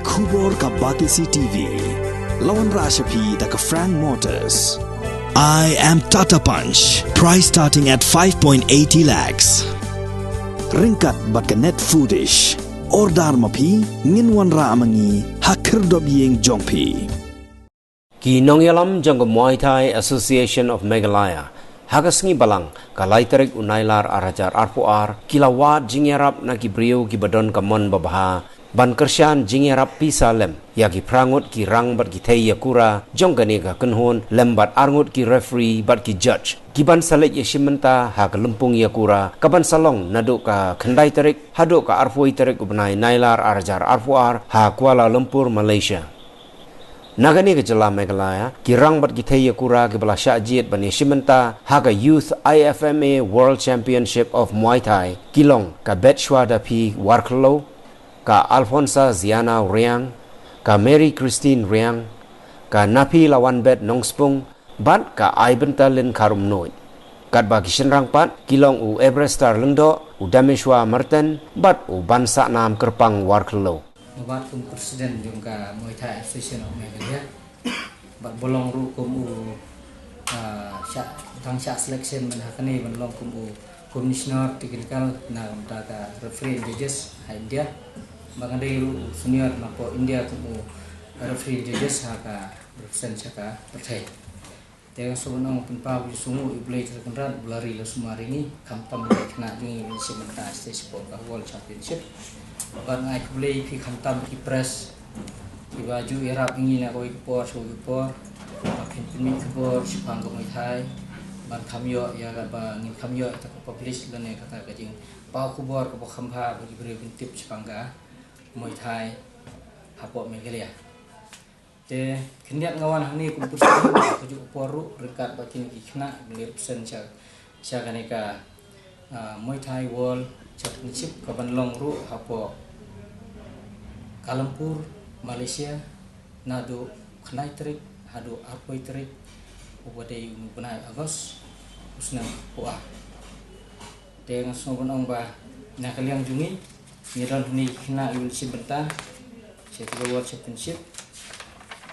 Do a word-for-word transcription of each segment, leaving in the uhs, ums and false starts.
Khubor ka Batesi T V. La wanrah sha phi da ka Frank Motors. I am Tata Punch. Price starting at five point eighty lakhs. Ryngkat bad ka Net Foodish. Order ma phi, ngin wanrah ma ngi ha khyrdop ïing jong phi. Ki nongïalam jong ka Muay Thai Association of Meghalaya, ha ka sngi Balang, ka lai tarik u Nailar ar hajar arphew ar, ki la wad jingïarap na ki briew kiba don ka mon babha ban kyrshan jingïarap pisa lem ïa ki phra ngut ki rang bad ki thei ïakura jong kane ka kynhun, lem bad ar ngut ki referee bad ki judge, ki ban sa leit ïashim bynta ha ka lympung ïakura ka ban sa long naduh ka khyndai tarik haduh ka arphew tarik u bnai Nailar ar hajar arphew ar ha Kuala Lumpur, Malaysia. Na kane ka jylla Meghalaya, ki rang bad ki thei ïakura kiba la shah jied ban ïashim bynta ha ka Youth I F M A World Championship of Muay Thai ki long ka Betshwa Daphi Warkhlou, ka Alfonsa Ziana Riang, ka Mary Christine Riang, ka Naphi Lawanbet Nongspung bad ka Aibynta Lin Kharumnuid. Katba ki shynrang pat ki long u Everstar Lyngdoh, u Dameshwa Marten bad u Bansaknam Kyrpang Warkhlou. Nga wad kum president jong ka Muay Thai Association of Meghalaya. Bad ba long ruh kum u, ah, shah, tang shah selection ban ha kane ban long kum u commissioner technical na ka bynta ka referee and judges ha India. Ba nga dei ruh u senior napoh India kum u referee and judges ha ka represent sha ka pyrthei. Te nga sngewbha ban ong pynpaw ïa u Blei Trai Kynrad ba la ri la sumar ïa ngi, khamtam ïa ki khynnah jong ngi ban shim bynta sha ka World Championship. Bad nga ai khublei ïa phi khamtam ki press kiba ju ïarap ïa ngi na kawei ka por sha kawei ka por. Ba phin pynmih khubor shaphang ka Muay Thai ban kham ïoh ïa kaba ngin kham ïoh ïa kata ka publish lane kata ka jingpaw khubor kaba kham bha ba ki briew kin tip shaphang ka Muay Thai hapoh Meghalaya. Te khyndiat nga wan hangne kum president ha kajuh ka por ruh ryngkat bad kine ki khynnah ba ngi represent sha, sha kane ka, ah, Muay Thai World Championship ka ban long ruh hapoh Kuala Lumpur, Malaysia, naduh khyndai tarik haduh arphew tarik uba dei u bnai August u snem arphew ar. Te nga sngewbha ban ong ba na ka liang jong ngi, ngi don hangne ki khynnah kiba shim bynta sha ka World Championship.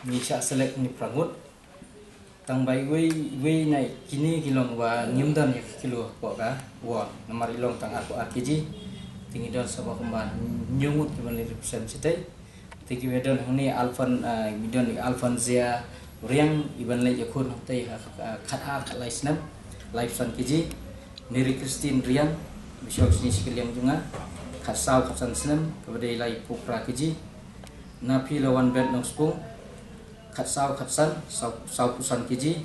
Ngi shah select hangne phra ngut. Tang ba iwei, iwei na kine ki long ba ngim don ïa ka kilo hapoh ka World. Namar i long tang arphew ar kg. Te ngi don sa ba kumba hynñiew ngut kiban leit represent shatei. Te kiba don hangne Alfon, ah, kiba don i Alfonzia Riang, iban leit ïakhun hangtei ha, ah, khatar khatlai snem, laiphew san kg. Mary Christine Riang, ba shong sha kane ka liang jong nga, khatsaw khatsan snem, kaba dei laiphew phra kg. Naphi Lawanbet Nongspung, khatsaw khatsan, saw, sawphew san kg.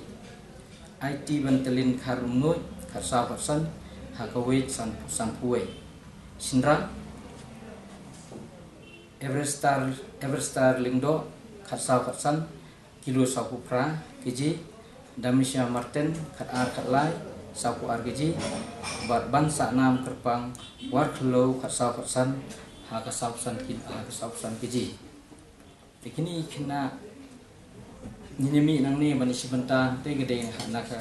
Aiti Bantalin Kharumnuid, khatsaw khatsan, ha ka weight san, sanphew wei. Shynrang, Everstar, Everstar Lyngdoh, khatsaw khatsan, kilo sawphew phra kg, Damisha Martin, khatar khatlai, sawphew ar kg, bad Bansaknam Kyrpang Warkhlou, khatsaw khatsan, ha ka sawphew san ki-, ha ka sawphew san kg. Te kine ki khynnah ngin ïa mih nangne ban ïashim bynta, te ka dei na ka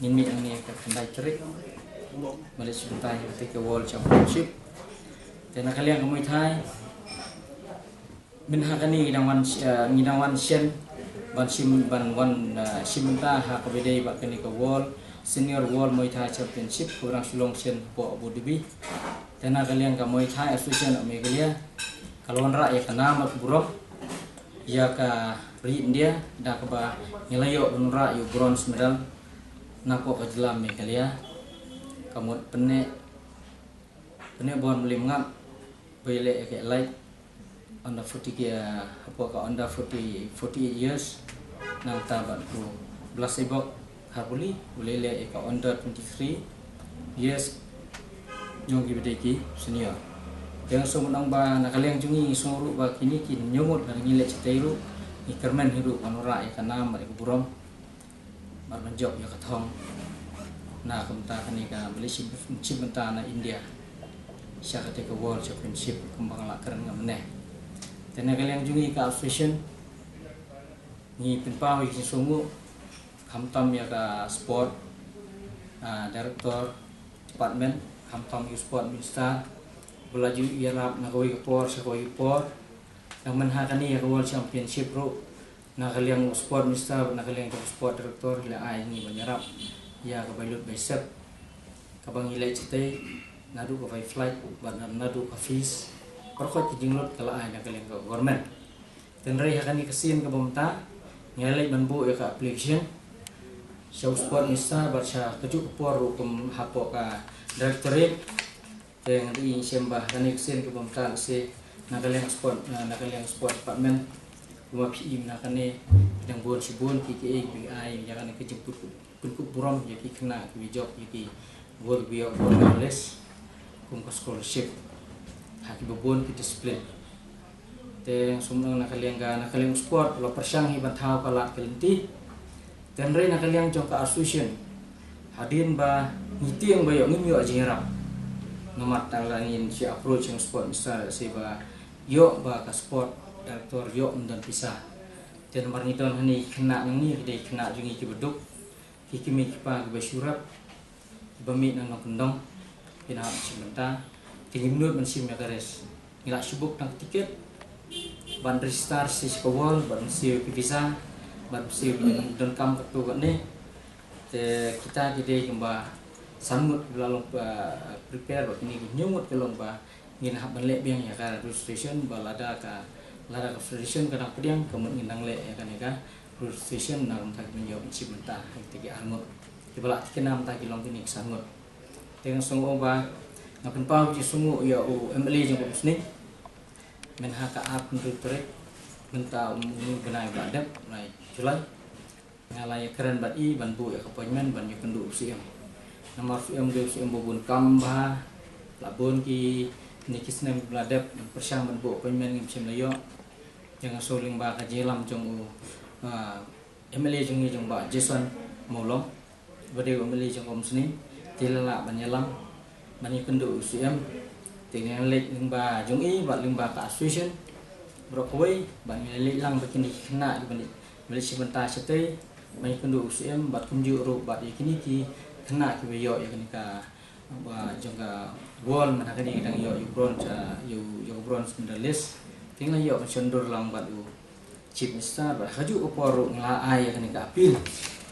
ngin mih nangne ka khyndai tarik ban ïashim bynta ïa kata ka World Championship. Te na ka liang ka Muay Thai, mynta kane ngi dang wan, eh, ngi dang wan shen ban shim, ban wan, eh, shim bynta ha kaba dei bad kane ka World, Senior World Muay Thai Championship kaba dang shu long shen hapoh Abu Dhabi. Te na ka liang ka Muay Thai Association of Meghalaya ka la wanrah ïa ka nam bad ka burom ïa ka ri India da kaba ngi la ïoh ban wanrah ïa u bronze medal napoh ka jylla Meghalaya. Ka mut pyneh, pyneh Bormliem Ngap ba ïaleh ïa ka elite under forty ki, ah, hapoh ka under forty, forty-eight years. Nangta bad u Blaseibok Harbuli u la ïaleh ïa ka under twenty-three years jong kiba dei ki senior. Te nga sngewbha ban ong ba na ka liang jong ngi ngi sngew ruh ba kine ki hynñiew ngut lada ngi leit shatei ruh ngi kyrmen hi ruh ban wanrah ïa ka nam bad ïa ka burom. Bad ban jop ïa ka thong na ka bynta kane kaba leit shim, shim bynta na India sha kata ka World Championship kumba nga la kren nga mynne. Te na ka liang jong ngi ka association ngi pynpaw ïa ka jingsngewnguh khamtam ïa ka sport, ah, director department, khamtam ïa u sport minister ba la ju ïarap na kawei ka por sha kawei ka por. Tang mynha kane ïa ka World Championship ruh, na ka liang u Sport Minister, na ka liang u Sport Director, la ai ngi ban ïarap ïa ka bai lut bai sep, kaba ngi leit shatei, naduh ka bai flight, bad naduh ka fees, baroh ki jinglut ka la ai na ka liang ka government. Hynrei ha kane ka sien kaba mynta, ngi la leit ban buh ïa ka application sha u Sport Minister bad sha kajuh ka por ruh kum hapoh ka Directorate. Te ngi shem ba ha kane ka sien kaba mynta, lehse na ka liang sport, na ka liang sport department, kumba phi i mynta kane, dang bun shibun ki, ki, ki ai ïa kane ka jingpynkup, pynkup burom ïa ki khynnah kiba jop ïa ki gold, kiba ïoh gold medalist kum ka scholarship ha kiba bun ki discipline. Te nga sngew na ka liang ka, na ka liang sport la pyrshang hi ban thaw ka lad ka lynti. Te hynrei na ka liang jong ka association, hadien ba ngi tieng ba ïoh, ngim ïoh jingïarap. Namar tang la ngin shu approach ïa u Sport Minister, lehse ba ïoh ba ka Sport Director ïoh ym don pisa. Te namar ngi don hangne ki khynnah, ngi ki dei khynnah jong ngi kiba duk, ki kmie ki kpa kiba shu rep, kiba mih na nongkyndong, ki nang hap shim bynta, te ngim nud ban shim ïa ka rest. Ngi la shu book tang ka tiket, ban register sha ka World, ban siew ki visa, ban siew ki donkam katto katne. Te kita ki dei kumba san ngut ki la long, uh, prepare, bad kine ki hynñiew ngut ki long ba ngin hap ban leh biang ïa ka registration, ba lada ka, lada ka federation ka dang pdiang, ka mut ngin dang leh ïa kane ka registration na ka bynta ki ban ïoh ban shim bynta, ha kita ki ar ngut. Kiba la thikna mynta ki long kine ki san ngut. Te nga sngew ba nga pynpaw ka jingsngewnguh ïa u MLA jong ka Umsning. Mynha ka arphew hynriew tarik mynta, u bnai ba la dep, bnai July, nga la ïakren bad i ban buh ïa ka appointment ban ïakynduh u CM. Namar u CM u dei u CM ba bun kam bha, la bun kine ki snem ba la dep, ngi pyrshang ban buh appointment ngim shym la ïoh. Te nga sngew lyngba ka jingïalam jong u, ah, MLA jong ngi, jong Bah Jason Mawlong, ba dei u MLA jong ka Umsning, te la lah ban ïalam ban ïakynduh u CM. Te ngi la leit lyngba jong i bad lyngba ka association baroh kawei, bad ngi la leit lang bad kine ki khynnah kiba leit, ba leit shim bynta shatei, ban ïakynduh u CM, bad kumjuh ruh bad ïa kine ki khynnah kiba ïoh ïa kane ka, ba jong ka World mynta kane, ki dang ïoh ïa u bronze, ah, ïa u, ïa u bronze medalist. Te ngi la ïoh ban shon dur lang bad u Chief Minister, bad ha kajuh ka por ruh ngi la ai ïa kane ka appeal.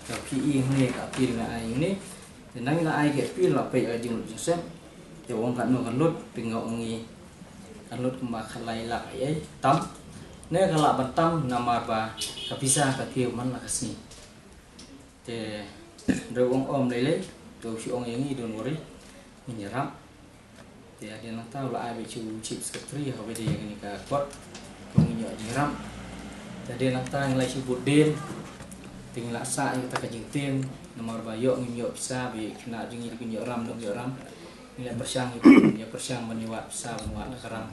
Ka PE hangne, ka appeal nga ai hangne. Te nang ngi la ai ka appeal, la peit ïa ka jinglut jingsep. Te u ong katno kan lut, te nga ong ïa i kan lut kumba khatlai lak ei ei tam. Ne ka lah ban tam namar ba ka visa ka kiew man la ka sngi. Te hynrei u ong ym lei lei, te u shu ong ïa ngi, don't worry, ngin ïarap. Te hadien nangta u la ai beit sha u Chief Secretary ha kaba ïadei ïa kane ka kot, ba ngin ïoh jingïarap. Te hadien nangta ngi la shu bud dien, te ngi la sah ïa kata ka jingtieng, namar ba ïoh ngim ïoh pisa, ba ïoh khynnah jong ngi da kin ïoh ram, da kin ïoh ram. Ngi la pyrshang, ïa pyrshang ban ïa wad pisa, ban wad da ka ram,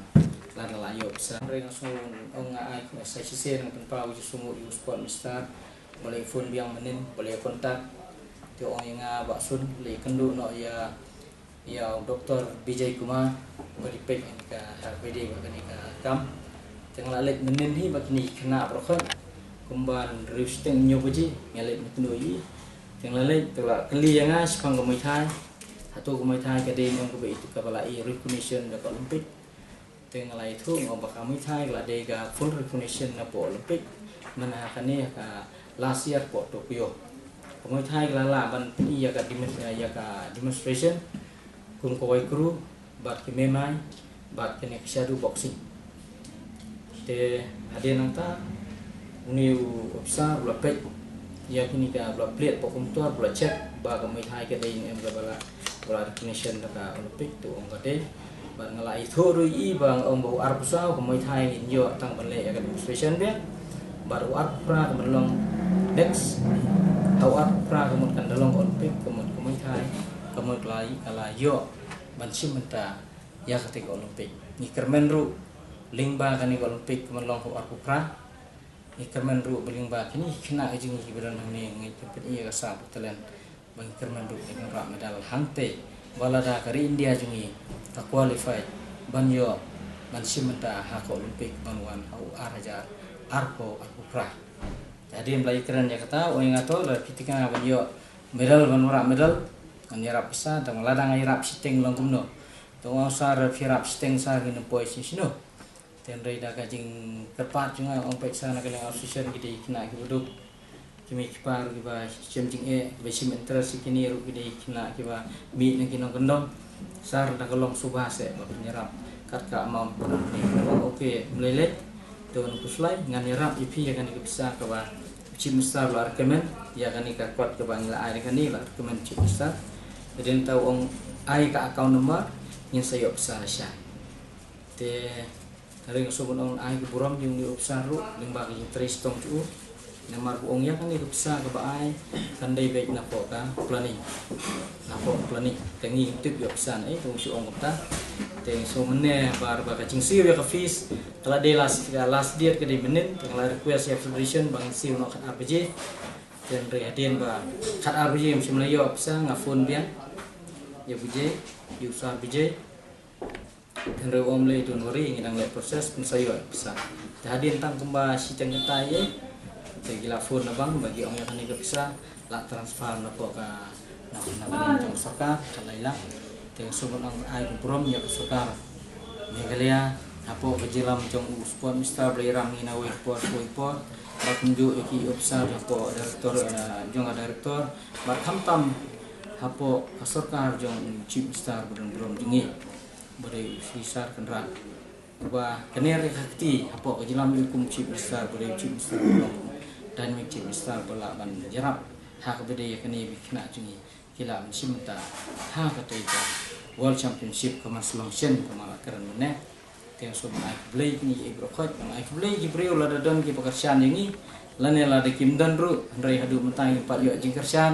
lada la ïoh pisa. Hynrei nga sngew ong nga ai sa shisien, nga pynpaw ka jingsngewnguh ïa u Sport Minister, ba la ïa phone biang mynnin, ba la ïa contact. Te ong ïa nga, Bah Sun, la ïakynduh noh ïa, ïa u Doctor Vijay Kumar, ba dei peit ïa ka, ha kaba ïadei bad kane ka kam. Te nga la leit mynnin hi bad kine ki khynnah baroh khoit, kumba hynriew shiteng hynñiew baje, nga leit mynta ïa i. Te nga la leit, te la kylli ïa nga shaphang ka Muay Thai. Hato ka Muay Thai ka dei ne em kaba i, kaba la i recognition da ka Olympic. Te nga la ïathuh, nga ong ba ka Muay Thai ka la dei ka full recognition na poh Olympic, mynta ha kane ka last year poh Tokyo. Ka Muay Thai ka la lah ban pyni ïa ka demonst-, ïa ka demonstration kum ka wai kru, bad ki mei mai, bad kane ka shadow boxing. Te hadien nangta une u officer u la peit ïa kine ka, u la plie poh kumtor, u la check ba ka Muay Thai ka dei ne em kaba la, ba la recognition da ka Olympic, te u ong ka dei. Bad nga la ïathuh ruh ïa i ba nga ong ba u arphew saw ka Muay Thai ngin ïoh tang ban leh ïa ka demonstration biang. Bad u arphew phra ka ban long next. Ha u arphew phra ka mut kan da long ka Olympic, ka mut ka Muay Thai ka mut ka la, ka la ïoh ban shim bynta ïa kata ka Olympic. Ngi kyrmen ruh lyngba kane ka Olympic ka ban long ha u arphew phra. Ngi kyrmen ruh ba lyngba kine ki khynnah jong ngi kiba don hangne, ngi pynpyni ïa ka sap talent. Ba ngi kyrmen ruh ngin wanrah medal hangtei, ba lada ka ri India jong ngi ka qualify ban ïoh, ban shim bynta ha ka Olympic ban wan ha u ar hajar arphew, arphew phra. Te hadien ba la ïakren ïa kata, u ong ïa nga, to lada phi tip nga ban ïoh medal, ban wanrah medal, ngan ïarap pisa, tang lada nga ïarap shiteng long kumno. Te u ong, sir, phi ïarap shiteng sir, ngin ym poi shano shano. Hynrei da ka jingkyrpad jong nga, ong peit sa na ka liang association ki dei khynnah kiba duk. Ki mei ki pa ruh kiba shem jingeh, kiba shim interest ïa kine ruh ki dei khynnah kiba mih na ki nongkyndong. Sar da ka long suba seh ba pynïarap kat ka amount ba nang ni. Ong okay, mlei lei. To nang pynslai, ngan ïarap ïa phi ïa kane ka pisa kaba Chief Minister la recommend, ïa kane ka kot kaba ngi la ai kane la recommend Chief Minister. Hadien ta u ong ai ka account number, ngin sa ïoh pisa sha. Te hynrei nga sngewbha ban ong ai ka burom ïa une u ophisar ruh lyngba ka jingtrei shitom jong u. Namar ba u ong ïa kane ka pisa kaba ai kan dei beit napoh ka planning. Napoh planning ka ngi tip ïa u pisa ne, eh, ka u shu ong kumta. Te nga sngewbha mynne ba, ba ka jingsiew ïa ka fees ka la dei last, ka last date ka dei mynnin, te nga la request ïa federation ba ngin siew noh khatar baje. Te hynrei hadien ba khatar baje ngam shym la ïoh pisa, nga phone biang ïa u Bijay, ïa u Sir Bijay. Hynrei u ong lei, don't worry, ngi dang leh process, pynsa ïoh pisa. Te hadien tang kumba shiteng kynta ïa, te ki la phone na bank ba ki ong ïa kane ka pisa la transfer napoh ka, na, na ka liang jong sorkar, ka lai lang. Te sngewbha ban ai ka burom ïa ka sorkar Meghalaya, hapoh ka jingïalam jong u Sport Minister ba la ïalam ngi na wei por wei por. Bad kumjuh ïa ki ophisar hapoh director, eh, jong ka director. Bad khamtam hapoh ka sorkar jong u Chief Minister ba don burom jong ngi, ba dei u Shri Sir Conrad. Uba kane re ka kti hapoh ka jingïalam ïa u kum Chief Minister, ba dei u Chief Minister ba long dynamic Chief Minister ba lah ban ïarap ha kaba dei ïa kane ba ki khynnah jong ngi ki lah ban shim bynta ha katei ka World Championship ka man shlong shen ka man la kren mynne. Te nga sngewbha ban ai khublei ïa kine ki briew, ban ai khublei ïa ki briew lada don kiba kyrshan ïa ngi lane lada kim don ruh, hynrei haduh mynta ngim pat ïoh jingkyrshan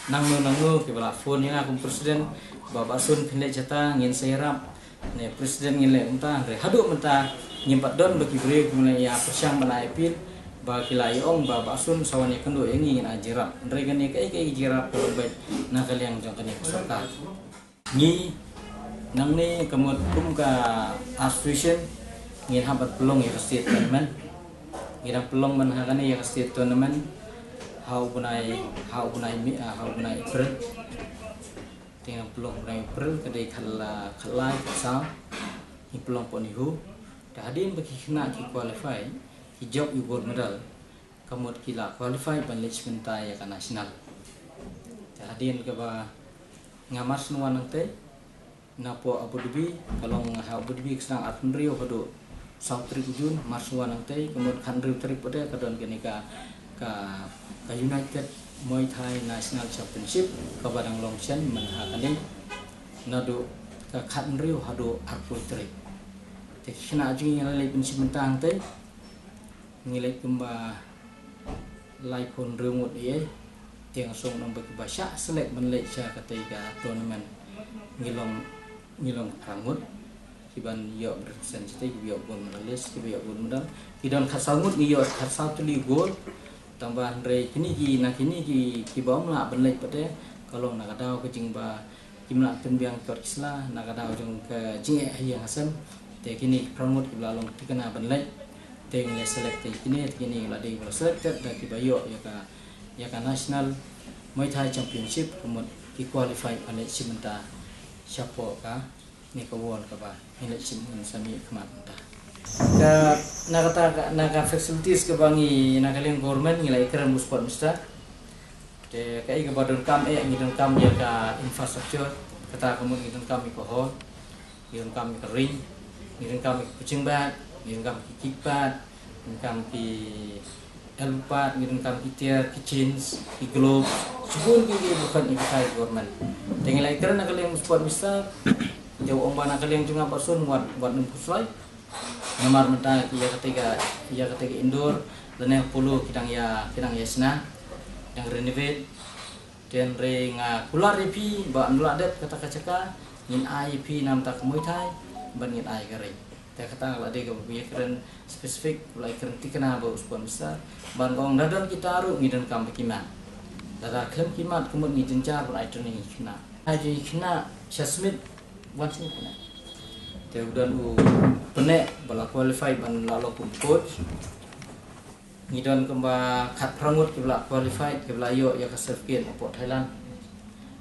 nangno nangno, kiba la phone ïa nga kum president ba Bah Sun phin leit shata, ngin sa ïarap. Ne president ngin leh mynta, hynrei haduh mynta ngim pat don ba ki briew ki mlien ïa pyrshang ban ai appeal ba ki la ïa ong ba Bah Sun sa wan ïakynduh ïa ngi, ngin ai jingïarap. Hynrei kane kaei kaei ka jingïarap ka long beit na ka liang jong kane ka sorkar. Ngi nangne ka mut kum ka association ngin hap ban pynlong ïa ka state tournament. Ngi dang pynlong ban ha kane ïa ka state tournament ha u bnai, ha u bnai Mi, ha u bnai April. Te ngi pynlong bnai April ka dei khatlai, khatlai, khatsaw. Ngi pynlong pon ihu. Te hadien ba ki khynnah ki qualify, ki jop ïa u gold medal, ka mut ki la qualify ban leit shim bynta ïa ka national. Te hadien kaba nga mar shu wan nangtei napoh Abu Dhabi, ka long ha Abu Dhabi ka sdang arphew hynriew haduh saw tarik u Jun, mar shu wan nangtei, ka mut khathynriew tarik pat de ka don kane ka, ka, ka United Muay Thai National Championship, kaba dang long shen mynta kane, naduh ka khathynriew haduh arphew tarik. Te ki khynnah jong ngi la leit ban shim bynta hangtei, ngi leit kumba laiphew hynriew ngut ïa, te nga sngew nang ba kiba shah select ban leit sha katei ka tournament ngi long, ngi long phra ngut. Kiban ïoh represent shatei, kiba ïoh gold medalist, kiba ïoh gold medal. Ki don khatsaw ngut, ngi ïoh khatsaw tylli gold. Tangba hynrei kine ki, na kine ki, kiba ym lah ban leit pat de, ka long na ka daw ka jingba kim lah pynbiang kot ki sla, na ka daw jong ka jingeh ha ïing ha sem. Te kine ki phra ngut kiba la long thikna ban leit. Te ngi la select te kine, te kine la dei ba la selected da kiba ïoh ïa ka, ïa ka National Muay Thai Championship, ka mut ki qualify ban leit shim bynta shapoh kane ka world kaba ngin leit shim, ngin sa mih khmat mynta. Ka, na kata ka, na ka facilities kaba ngi na ka liang government ngi la ïakren bad u Sport Minister. Te kaei kaba donkam eh, ngi donkam ïa ka infrastructure, kata ka mut ngi donkam ïa ka hall, ngi donkam ïa ka ring, ngi donkam ïa ka punching bag, ngi donkam ïa ki kick pad, ngi donkam ïa ki elbow pad, ngi donkam ïa ki tiar, ki chins, ki gloves, shibun ki, ki ba khot ïa ki thai government. Te ngi la ïakren na ka liang Sport Minister, te u ong ba na ka liang jong nga Bah Sun wat, wat nym pynslai. Namar mynta ïa katei ka, ïa katei ka indoor lane polo ki dang ïa, ki dang ïa shna, dang renovate. Te hynrei nga kular ïa phi ba ym lah dep kata ka jaka, ngin ai ïa phi na bynta ka Muay Thai, bad ngin ai ka ring. Te kata la dei kaba ïakren specific, la ïakren thikna bad u Sport Minister. Ban ong lada don kita ruh ngi donkam ba ki mad. Lada khlem ki mad ka mut ngi jynjar ban ai training ïa ki khynnah. Ai jong ki khynnah sha Smit, wan Smit khynnah. Te u don u pyneh ba la qualify ban la long kum coach. Ngi don kumba khatphra ngut kiba la qualified, kiba la ïoh ïa ka certificate napoh Thailand.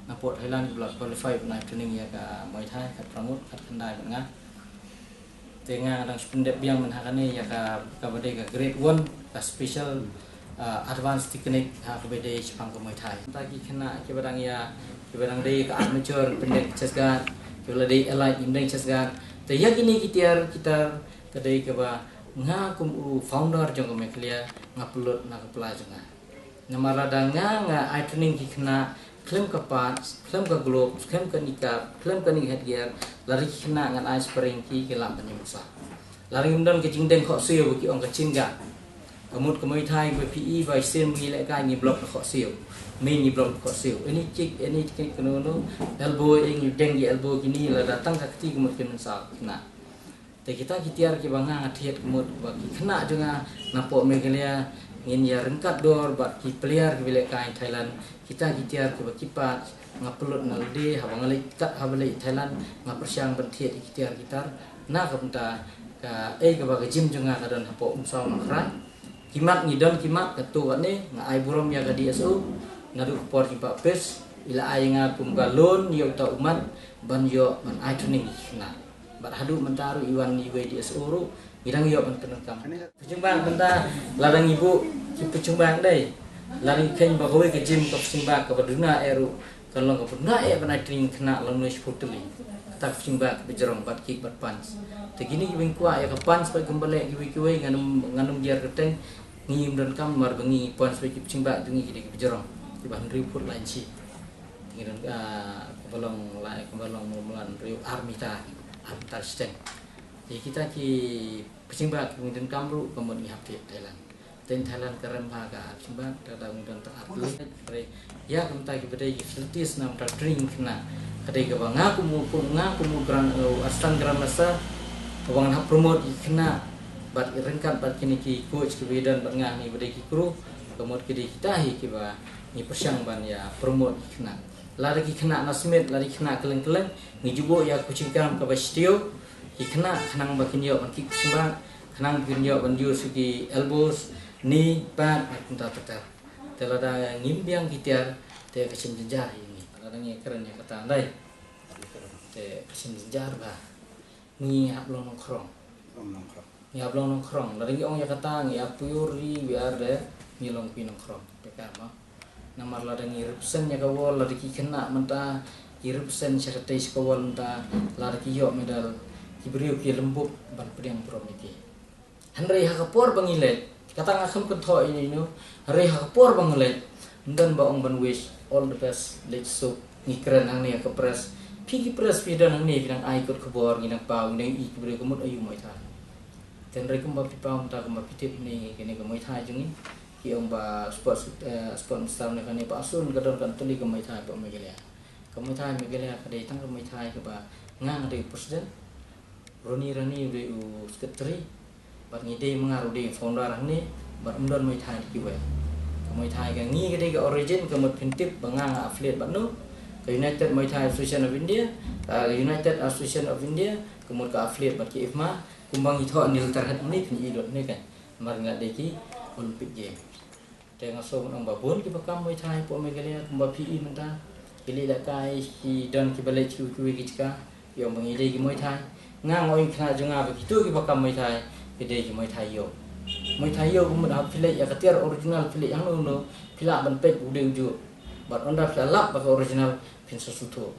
Napoh Thailand kiba la qualified ban ai training ïa ka Muay Thai, khatphra ngut, khatkhyndai bad nga. Te nga dang shu pyndep biang mynta ha kane ïa ka, kaba dei ka grade one, ka special, ah, advanced technique ha kaba dei shaphang ka Muay Thai. Mynta ki khynnah kiba dang ïa, kiba dang dei ka amateur pyndep chest guard, kiba la dei elite ngim deng chest guard. Te ïa kine ki tiar ki tar ka dei kaba nga kum u founder jong ka Meghalaya nga pynlut na ka pla jong nga. Namar lada nga, nga ai training ki khynnah khlem ka pads, khlem ka gloves, khlem ka kneecap, khlem ka knee headgear, lada ki khynnah ngan ai sparring ki, ki lah ban ïam sa. Lada ngim don ka jingdeng khohsiew ba ki ong ka chin guard. Ka mut ka Muay Thai ba phi i ba sien ngi lehkai ngi block da khohsiew. Mei ngi block da khohsiew. Any kick, any kick kano kano, elbow, ïa ngi deng ki elbow kine, lada tang ka kti ka mut ki mynsaw khynnah. Te kita ki tiar kiba nga nga thied ka mut ba ki khynnah jong nga napoh Meghalaya ngin ïa ryngkat dor bad ki player kiba lehkai Thailand. Kita ki tiar kiba ki pads nga pynlut na lade haba nga leit kat haba leit Thailand nga pyrshang ban thied ïa ki tiar ki tar na ka bynta kaei kaba ka gym jong nga ka don hapoh Umsaw Nongkrai. Ki mat ngi don ki mat katto katne nga ai burom ïa ka D S O. Naduh ka por jingpah pes i la ai ïa nga kum ka loan ïa uta u mat ban ïoh ban ai training ïa ki khynnah. Bad haduh mynta ruh i wan iwei D S O ruh ngi dang ïoh ban pyndonkam. Pynchyngbak mynta lada ngi buh ki pynchyngbak dei. Lada ngi kheiñ ba kawei ka gym ka pynchyngbak kaba duna eh ruh kan long kaba duna eh ban ai training khynnah lano shiphew tylli. Kata ka pynchyngbak kaba jrong bad kick bad punch. Te kine kiba ngi kwah ïa ka punch bad kumba leh kiwei kiwei ngan ym, ngan ym diar kyrteng. Ngim donkam namar ba ngi punch bad ki pynchyngbak jong ngi ki dei kiba jrong kiba hynriew phut lai inshi. Ngi don, ah, kaba long lai, kaba long mlan hynriew ar meter, ar meter shiteng. Te kita ki pynchyngbak ngi donkam ruh ka mut ngi hap thied Thailand. Te Thailand ka rem bha ka pynchyngbak, te da ngi don tang ar tylli. Ïa kumta kiba dei ki facilities na bynta training khynnah. Ka dei kaba nga kum u, kum nga kum u grand, uh, assistant grandmaster kaba ngan hap promote ïa ki khynnah bad ryngkat bad kine ki coach kiba ïadon bad nga hangne ba dei ki crew. Ka mut ki dei kita hi kiba ngi pyrshang ban ïa promote ïa ki khynnah. Lada ki khynnah na smet, lada ki khynnah kylleng kylleng, ngi ju buh ïa ka coaching camp kaba shtiew. Ki khynnah khnang ba kin ïoh ban kick pynchyngbak, khnang ba kin ïoh ban use ki elbows, knee, pad, bad kumta ter ter. Te lada ngim biang ki tiar te ka shem jynjar ïa ngi. Lada ngi kren ïa kata ndai te ka shem jynjar ba ngi hap long nongkhrong. Long nongkhrong. Ngi hap long nongkhrong. Lada ngi ong ïa kata ngi ap pur ri we are de ngi long phi nongkhrong. Te ka ma. Namar lada ngi represent ïa ka world, lada ki khynnah mynta ki represent sha katei sha ka world mynta, lada ki ïoh medal, ki briew ki lynbuk ban pdiang burom ïa ki. Hynrei ha ka por ba ngi leit, kata nga khlem kynthoh ïa ino ino, hynrei ha ka por ba ngi leit, ym don ba ong ban wish, all the best, leit suk, ngi kren hangne ha ka press. Phi ki press phi don hangne, phi nang ai kot khubor, ngi nang paw, ngi nang i ki briew ka mut aiu Muay Thai. Te hynrei kumba phi paw mynta kumba phi tip hangne kane ka Muay Thai jong ngi, ki ong ba sport, eh, sport mynstep ne kane ba asun ka don kan tylli ka Muay Thai hapoh Meghalaya. Ka Muay Thai Meghalaya ka dei tang ka Muay Thai kaba nga nga dei u president, Ronnie Rani u dei u secretary, bad ngi dei ma nga ruh u dei u founder hangne, bad ym don Muay Thai kiwei. Ka Muay Thai ka ngi ka dei ka origin ka mut phin tip ba nga nga affiliate bad no, ka United Muay Thai Association of India, ka United Association of India, ka mut ka affiliate bad ki IFMA, kumba ngi thoh ni lynter hangne phin i lut hangne kan. Namar ngi la dei ki Olympic Game. Te nga sngewbha ban ong ba bun kiba kam Muay Thai hapoh Meghalaya kumba phi i mynta. Ki leh lehkai ki don kiba leh kiwei kiwei ki jaka. Ki ong ba ngi dei ki Muay Thai. Nga nga ong khynnah jong nga ba kito kiba kam Muay Thai ki dei ki Muay Thai ïew. Muay Thai ïew ka mut haba phi leh ïa ka tiar original phi leh hangno hangno phi lah ban peit u dei u juh. Bad ynda phi la lap ba ka original phin sa sngewthuh.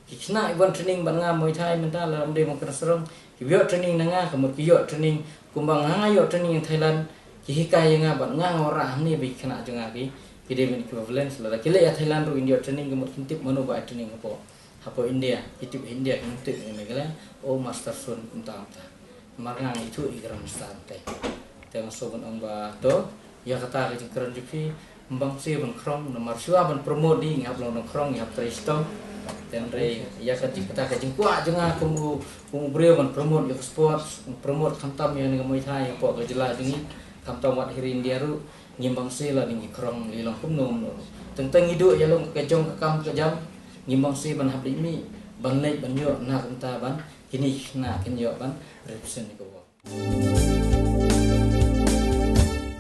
Ki khynnah kiba wan training bad nga Muay Thai mynta lada ym dei ba nga kren sarong, kiba ïoh training na nga ka mut ki ïoh training kumba nga nga ïoh training ïa Thailand, ki hikai ïa nga bad nga nga wanrah hangne ba ki khynnah jong nga ki, ki dei ban equivalence, lada ki leit ïa Thailand ruh kin ïoh training ka mut kin tip mano ba ai training hapoh, hapoh India, ki tip India kin tip ïa Meghalaya, oh Master Sun kumta kumta. Namar nga nga ithuh ïa ki grandmaster te. Te nga sngewbha ban ong ba to ïa kata ka jingkren jong phi, ym bang shuh ban khrong, namar shuwa ban promote ngi hap long nongkhrong, ngi hap trei shitom. Te hynrei ïa ka jing, kata ka jingkwah jong nga kum u, kum u briew ban promote ïa ka sports, ban promote khamtam ïa kane ka Muay Thai hapoh ka jylla jong ngi, khamtam wat hi India ruh, ngim bang shuh lada ngi khrong lei long kumno kumno. Teng teng ngi duh ïa long ka jong ka kam ka jam, ngim bang shuh ban hap leit mih, ban leit ban ïoh na kumta ban kine ki khynnah kin ïoh ban represent ïa ka world.